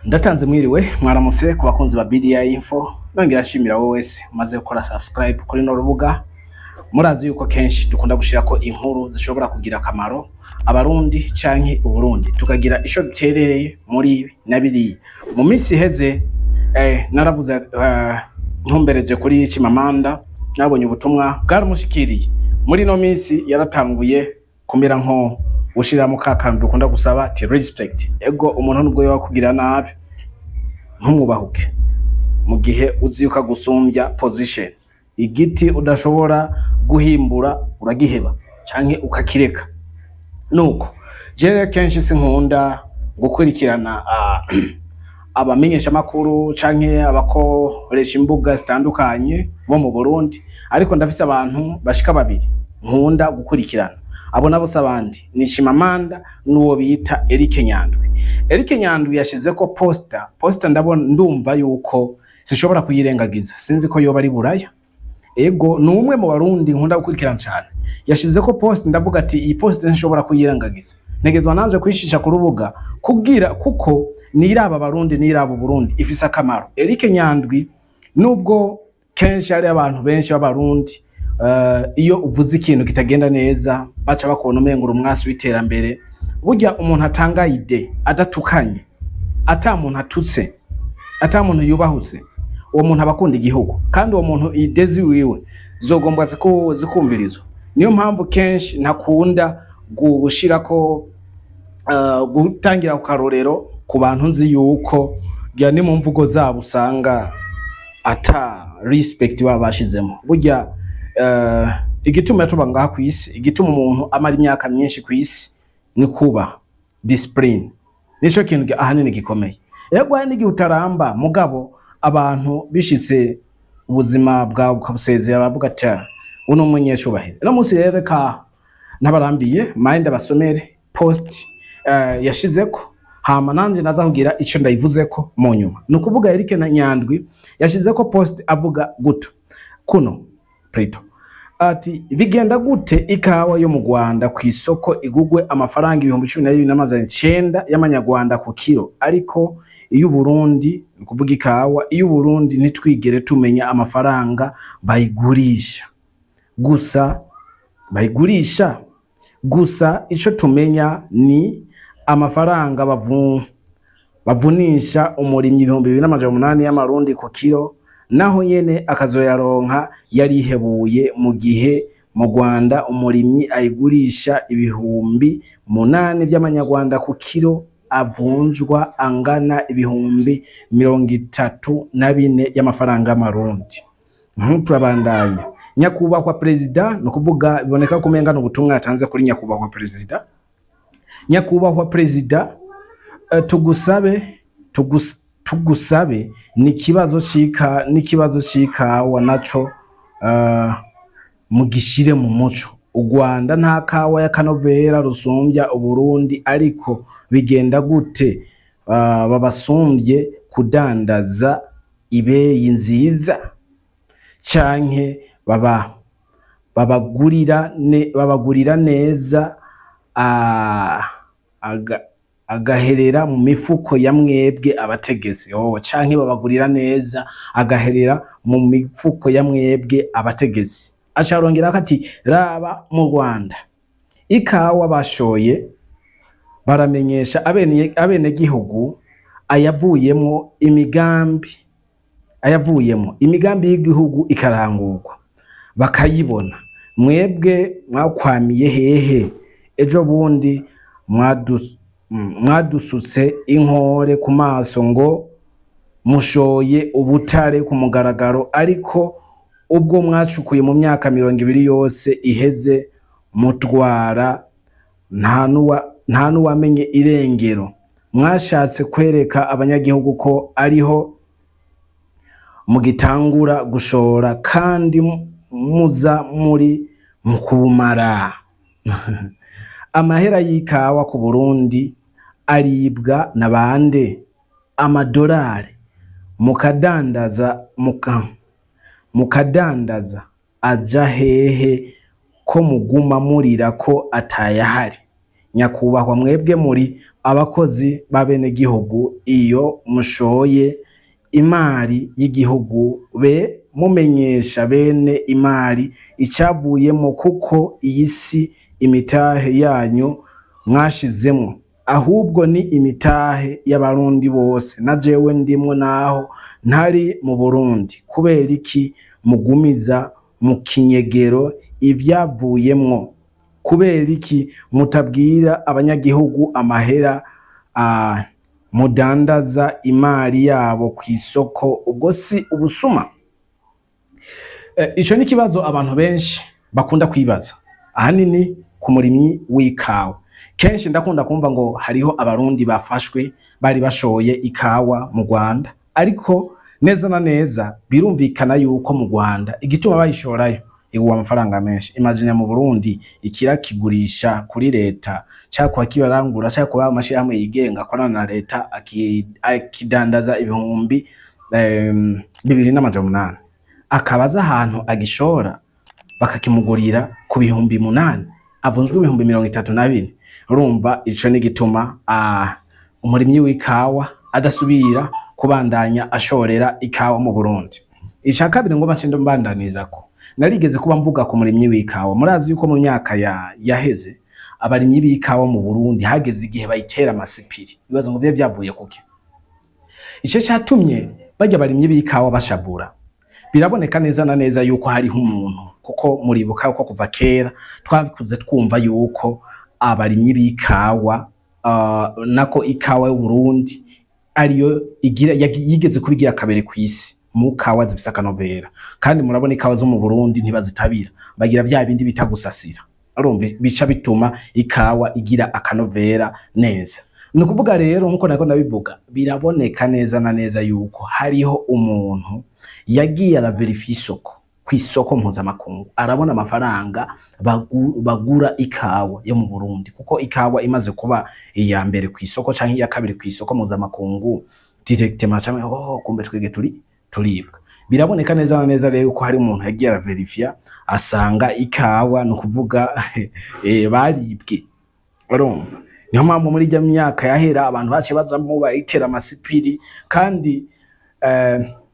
Ndatanze mwiriwe, mwaramutse ku bakunzi ba BDI Info. Nongera nshimira wowe wese umaze gukora subscribe kuri no rubuga. Murazi yuko kenshi dukunda gushirako inkuru zishobora kugira akamaro Abarundi canke Uburundi, tukagira ico duterereye muri ibi na biriya. Mu minsi iheze naravuze ntumbereje kuri Chimamanda, nabonye ubutumwa bwaramushikiriye. Muri no minsi yaratanguye kumera nko gushiramo ka kantu dukunda gusaba ti respect. Ego, umuntu nubwo yoba kugira nabi, ntumwubahuke mu gihe uzi yuko agusumbya position. Igiti udashobora guhimbura uragiheba canke ukakireka. Nuko jewe kenshi sinkunda gukurikirana abamenyesha makuru canke abakoresha imbuga zitandukanye bo mu Burundi, ariko ndafise abantu bashika babiri nkunda gukurikirana. Abo nabo si abandi, ni Chimamanda n'uwo bita Eric Nyandwi. Eric Nyandwi yashizeko posta, ndabona ndumva yuko sinshobora kuyirengagiza. Sinzi ko yoba ari Buraya. Ego, ni umwe mu Barundi nkunda gukurikirana cane. Yashizeko post, ndavuga ati iyi post nshobora kuyirengagiza, ntegezwa nanje kwishisha ku rubuga kugira kuko niraba Abarundi, niraba Burundi, ifise akamaro. Eric Nyandwi, nubwo kenshi hari abantu benshi b'Abarundi iyo uvuze ikintu kitagenda neza baca bakubona umengo uri umwasi w'iterambere, burya umuntu atanga idée adatukanye, ata muntu atutse, ata muntu yubahutse, uwo muntu aba akunda igihugu, kandi uwo muntu idées ziwiwe zogombwa zikumvirizwa. Niyo mpamvu kenshi ntakunda gushirako gutangira ku karorero ku bantu nzi yuko ya ni mu mvugo zabo usanga ata respect baba bashizemo. Burya igituma tuba ngaha ku isi, igituma umuntu amara imyaka myinshi ku isi, ni kuba discipline. Nico kintu ahanini gikomeye. Ego, hari n'igihe utaramba, mugabo abantu bishitse ubuzima bwawe ukabusezera bavuga ati: "Ah, uno umunyecubahiro." Uno munsi rero reka ntabarambiye, maye ndabasomere post yashizeko, hama nanje naza kugira ico ndayivuzeko mu nyuma. Ni ukuvuga Eric na Nyandwi yashizeko post avuga guto kuno plutôt ati: "Bigenda gute ikawa yo mu Rwanda ku isoko igugwe amafaranga 12,900 y'amanyarwanda ku kiro, ariko iyo Burundi, ni ukuvuga ikawa iyo Burundi, ntitwigere tumenya amafaranga bayigurisha gusa, bayigurisha gusa? Ico tumenya ni amafaranga bavunisha umurimyi, 2800 y'amarundi ku kiro, naho nyene akazoyaronka yarihebuye, mu gihe mu Rwanda umurimyi ayigurisha 8,000 vy'amanyarwanda ku kiro, avunjwa angana 34,000 y'amafaranga y'amarundi." Turabandanya. Nyakubahwa perezida, ni ukuvuga biboneka ko umenga n'ubutumwa yatanze kuri nyakubahwa perezida. Nyakubahwa perezida, tugusabe tugusabe n'ikibazo c'ikawa naco mugishire mu muco. U Rwanda nta kawa y'akanovera rusumbya Uburundi, ariko bigenda gute babasumbye kudandaza ibeyi nziza, canke baba babagurira neza agaherera mu mifuko ya mwebwe abategetsi? Oh, canke babagurira neza agaherera mu mifuko ya mwebwe abategetsi. Acarongera ati: "Raba mu Rwanda ikawa bashoye, baramenyesha abenegihugu ayavuyemwo, imigambi y'igihugu ikarangurwa bakayibona. Mwebwe mwakwamiye hehe? Ejo bundi mwadusutse inkore ku maso ngo mushoye ubutare ku mugaragaro, ariko ubwo mwacukuye mu myaka 20 yose iheze mutwara nta n'uwamenye irengero. Mwashatse kwereka abanyagihugu ko ariho mugitangura gushora, kandi muza muri mu kubumara. Amahera y'ikawa ku Burundi aribwa na bande? Amadolari mukadandaza aja hehe, ko muguma murira ko atayahari? Nyakubahwa, mwebwe muri Abakozi b'abenegihugu, iyo mushoye imari y'igihugu, be mumenyesha bene imari icavuyemo, kuko iyi si imitahe yanyu mwashizemwo, ahubwo ni imitahe y'Abarundi bose, na jewe ndimwo naho ntari mu Burundi. Kubera iki mugumiza mu kinyegero ivyavuyemwo? Kubera iki mutabwira abanyagihugu amahera mudandaza imari yabo kw'isoko? Ubwo si ubusuma? Ico ni ikibazo abantu benshi bakunda kwibaza, ahanini ku murimyi w'ikawa. Kenshi ndakunda kumva ngo hariho Abarundi bafashwe bari bashoye ikawa mu Rwanda, ariko neza na neza birumvikana yuko mu Rwanda igituma bayishorayo igurwa amafaranga menshi. Imagine mu Burundi ikira kigurisha kuri leta canke kibarangura canke kuba amashirahamwe yigenga akorana na leta akidandaza 2800, akaba azi ahantu agishora bakakimugurira ku 8000, avunjwe 34,000. Urumva ico ni gituma umurimyi w'ikawa adasubira kubandanya ashorera ikawa mu Burundi. Ica kabiri ngomba nce mbandanizako, narigeze kuba mvuga ku murimyi w'ikawa. Murazi yuko mu myaka yaheze abarimyi b'ikawa mu Burundi hageze igihe bayitera amasipiri. Ibibazo ngo vye vyavuye kuki? Ico catumye barya abarimyi b'ikawa bashavura, biraboneka neza na neza yuko hariho umuntu, kuko muribuka yuko kuva kera twakuze twumva yuko abarimyi b'ikawa, nako ikawa y'Uburundi ariyo igira yigeze kubigira kabiri kw'isi mu kawa zifise akanovera. Kandi murabona ikawa zo mu Burundi ntibazitabira, bagira vya bindi bita gusasira. Urumva bica bituma ikawa igira akanovera neza. Ni ukuvuga rero, nkuko nako ndabivuga, biraboneka neza na neza yuko hariho umuntu yagiye araverifya isoko, kw'isoko mpuzamakungu, arabona amafaranga bagura ikawa yo mu Burundi, kuko ikawa imaze kuba iya mbere kw'isoko canke iya kabiri kw'isoko mpuzamakungu directement, canke oh, kumbe twege turi turibwa. Biraboneka neza na neza rero ko hari umuntu yagiye araverifya asanga ikawa, ni ukuvuga baribwe. Urumva niyo mpamvu muri irya myaka yahera abantu baciye bazamwo bayitera amasipiri. Kandi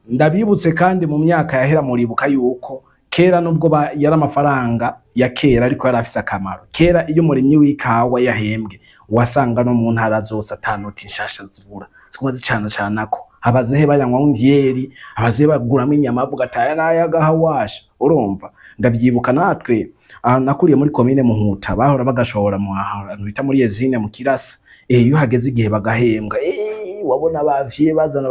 ndabibutse, kandi mu myaka yahera muribuka yuko kera nubwo yari amafaranga ya kera, ariko yari afise akamaro. Kera iyo umurimyi w'ikawa yahembwe, wasanga no mu ntara zose ata noti nshasha zibura, ziguma zicanacanako, abazehe bayanywa imvyeri, abazehe baguramwo inyama, bavuga ati aya n'ay'agahawasha. Urumva ndavyibuka natwe aha nakuriye muri komine Muhuta, bahora bagashora mu ahantu bita muri Yezine mu Kirasa. Iyo hageze igihe bagahembwa, wabona bavye bazana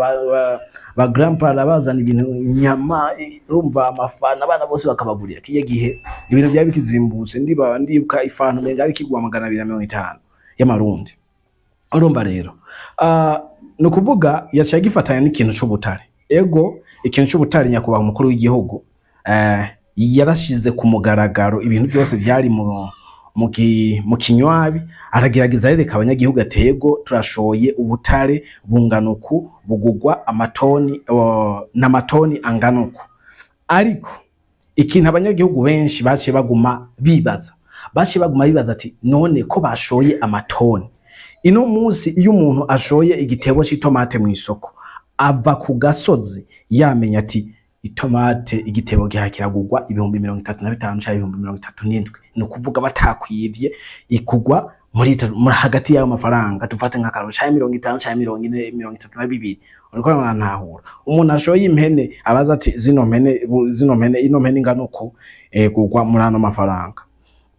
ba grandpa bazana ibintu, inyama, urumva amafana, abana bose bakabagurira. Kiya gihe ibintu byari bikizimbutse, ndiba ndibuka ifanta umenga ari kigwa 250 y'amarundi. Urumva rero, ni ukuvuga yaciye agifatanya n'ikintu c'ubutare. Ego, ikintu c'ubutare, nyakubahwa umukuru w'igihugu yarashize ku mugaragaro ibintu byose vyari mu kinywabi, aragerageza arereka abanyagihugu ati ego, turashoye ubutare bungana uku, bugugwa amatoni n'amatoni angana uku. Ariko ikintu abanyagihugu benshi baciye baguma bibaza ati none ko bashoye amatoni, ino munsi iyo umuntu ashoye igitebo c'itomate mu isoko, ava ku gasozi yamenya ati itomate igitebo giha kiragurwa 35,000 canke 37,000, ni ukuvuga batakwivye ikugwa muri hagati y'ayo mafaranga, dufate nk'akarorero, canke 50 canke 40, 32. Uriko urantahura? Umuntu ashoye impene abaza ati zino mpene zino mpene, ino mpene ingana uku, gurwa muri ano mafaranga.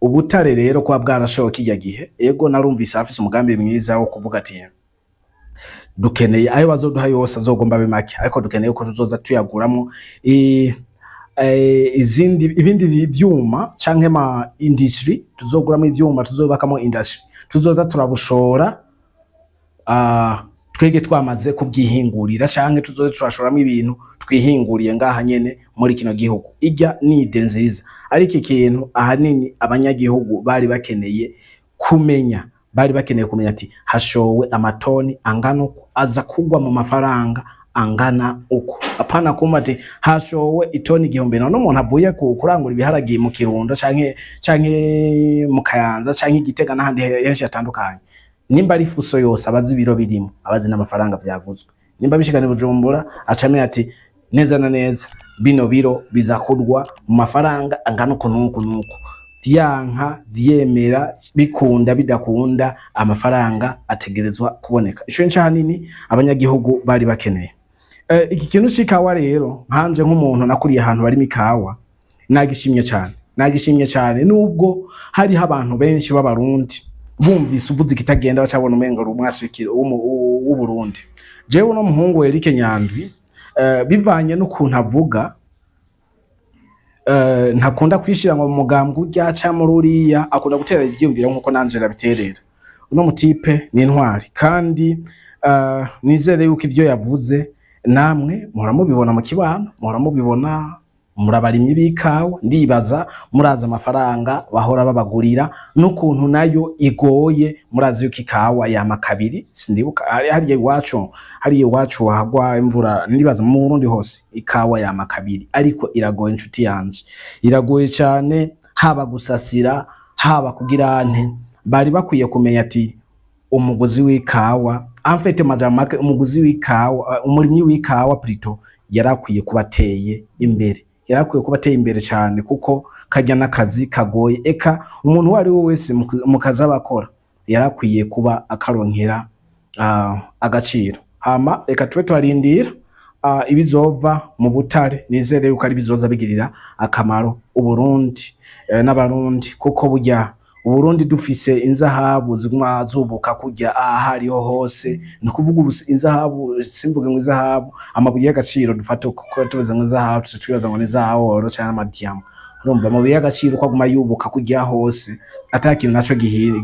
Ubutare rero kuba bwarashowe kirya gihe, ego, narumvise afise umugambi mwiza wo kuvuga ati dukeneye ayo bazoduha yose azogomba abe make, ariko dukeneye ko tuzoza tuyaguramwo izindi ibindi vyuma canke ma industry, tuzoguramo ivyuma, tuzobakamo industry, tuzoza turabushora twege twamaze kubyihingurira, canke tuzoza turashoramo ibintu twihinguriye ngaha nyene muri kino gihugu. Irya ni idée nziza, ariko ikintu ahanini abanyagihugu bari bakeneye kumenya ati hashowe amatoni angana uku, aza kugwa mu mafaranga angana uku, apana kumva ati hashowe itoni 1000. None umuntu avuye ku kurangura ibiharage mu Kirundo canke mu Kayanza canke Igitega n'ahandi henshi hatandukanye. Nimba ari fuso yose, abazi ibiro birimo, abazi n'amafaranga vyaguzwe. Nimba bishikana i Bujumbura, aca amenya ati neza na neza bino biro bizakurwa mu mafaranga angana uku n'uku n'uku. Vyanka vyemera, bikunda bidakunda, amafaranga ategerezwa kuboneka. Ico nico hanini abanyagihugu bari bakeneye. Iki kintu c'ikawa rero, nkanje nk'umuntu nakuriye ahantu barima ikawa, nagishimye cane, nagishimye cane, nubwo hariho abantu benshi b'Abarundi bumvise uvuze ikitagenda bacabona umengo uri umwasi w'Uburundi. Jewe uno muhungu Eric Nyandwi, bivanye n'ukuntu avuga, ntakunda kwishira ngo mu mugambwe urya canke muri uriya, akunda gutera ivyiyumviro nkuko nanje ndabiterera. Uno mutipe ni intwari, kandi nizere yuko ivyo yavuze namwe muhora mubibona mu kibano, muhora mubibona, murabarimyi b'ikawa, ndibaza murazi amafaranga bahora babagurira n'ukuntu nayo igoye. Murazi yuko ikawa yama kabiri, sindibuka hariya iwacu hagwa imvura, ndibaza mu Burundi hose ikawa yama kabiri, ariko iragoye, inshuti yanje, iragoye cane, haba gusasira, haba kugira nte. Bari bakwiye kumenya ati umuguzi w'ikawa, en fait, majambo make, umuguzi w'ikawa, umurimyi w'ikawa plutôt, yarakwiye kuba ateye imbere, yarakwiye kuba ateye imbere cyane, kuko kajya n'akazi kagoye. Eka umuntu uwo ari we wese mu kazi aba akora yarakwiye kuba akaronkera agaciro. Hama reka tube turarindira ibizova mu butare. Nizere yuko ari bizoza bigirira akamaro Uburundi n'Abarundi, kuko burya Uburundi dufise inzahabu ziguma zubuka kurya aha hariho hose. Ni ukuvuga ubu inzahabu, simvuge ngo inzahabu, amabuye y'agaciro dufate, kuko tuvuze ngo inzahabu tuca twibaza ngo ni zahabu canke amadiyama. Urumva, amabuye y'agaciro uko aguma yubuka kurya hose, ata kintu naco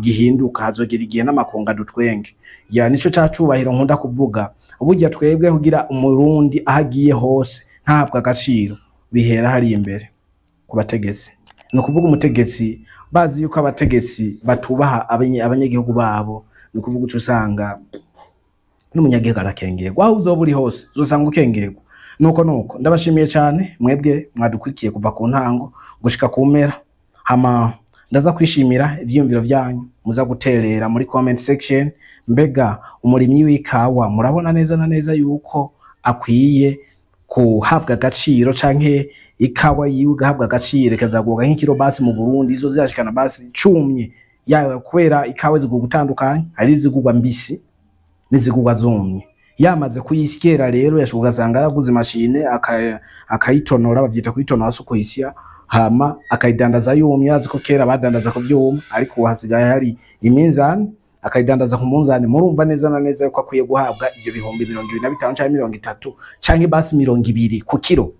gihinduka, hazogera igihe n'amakunga dutwenge. Ya nico ca cubahiro nkunda kuvuga. Burya twebwe kugira Umurundi aho agiye hose ntahabwe agaciro, bihera hariya imbere ku bategetsi. Ni ukuvuga umutegetsi, bazi yuko abategetsi batubaha abanyagihugu babo, ni ukuvuga uca usanga n'umunyagihugu arakengerwa. Aho uzoba uri hose uzosanga ukengerwa. Nuko ndabashimiye cyane mwebwe mwadukurikiye kuva ku ntango gushika ku mpera. Hama ndaza kwishimira ivyiyumviro vyanyu muza guterera muri comment section. Mbega umurimyi w'ikawa murabona neza na neza yuko akwiye kuhabwa agaciro, canke ikawa yiwe igahabwa agaciro, ikazagurwa nk'ikiro basi mu Burundi izo zirashikana basi cumye yawe? Kubera ikawa zigurwa gutandukanye, hari izigurwa mbisi n'izigurwa zumye. Yamaze kuyisyera rero, yashoboka ugasanga yaraguze imashine akayitonora, bavyita kuyitonora, si ukuyisya, hama akayidandaza yumye. Azi ko kera badandaza ku vyuma, ariko ubu hasigaye hari iminzani, akayidandaza ku munzani. Murumva neza na neza yuko akwiye guhabwa ivyo 25,000 canke 30 canke basi 20 ku kiro.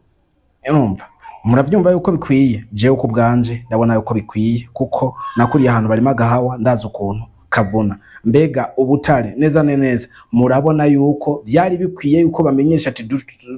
Urumva, muravyumva yuko bikwiye. Jewe ku bwanje ndabona yuko bikwiye, kuko nakuriye ahantu barima agahawa, ndazi ukuntu kavuna. Mbega ubutare neza na neza murabona yuko vyari bikwiye yuko bamenyesha ati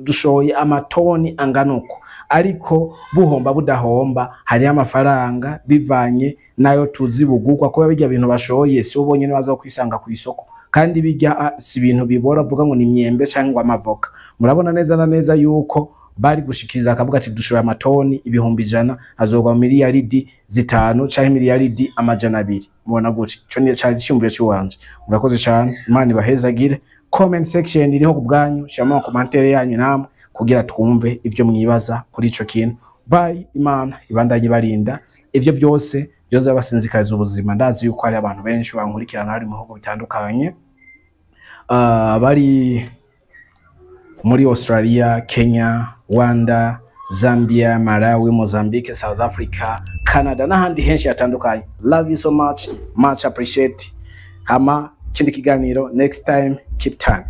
dushoye amatoni angana uko, ariko buhomba budahomba hariho amafaranga bivanye nayo tuzi bugurwa, kuba bijya bintu bashoye si bo bonyene baza kwisanga ku isoko, kandi bijya si ibintu bibora avuga ngo ni imyembe cyangwa amavoka. Murabona neza na neza yuko bari gushikiriza akavuga ati dushoye amatoni 100,000, azogwa mu miliyaridi 5 canke miliyaridi 200. Mubona gute? Ico ni cari iciyumviro ciwanje. Murakoze cane, Imana ibahezagire. Comment section iriho ku bwanyu, shiramo commentaire yanyu namwe kugira twumve ivyo mwibaza kuri ico kintu. Bye, Imana ibandanye ibarinda ivyo byose byoza basinzikariza ubuzima. Ndazi yuko hari abantu benshi bankurikirana bari mu bihugu bitandukanye, bari muri Australia, Kenya, Rwanda, Zambia, Malawi, Mozambique, South Africa, Canada n'ahandi henshi hatandukanye. Love you so much, much appreciate. Hama kindi kiganiro next time, keep time.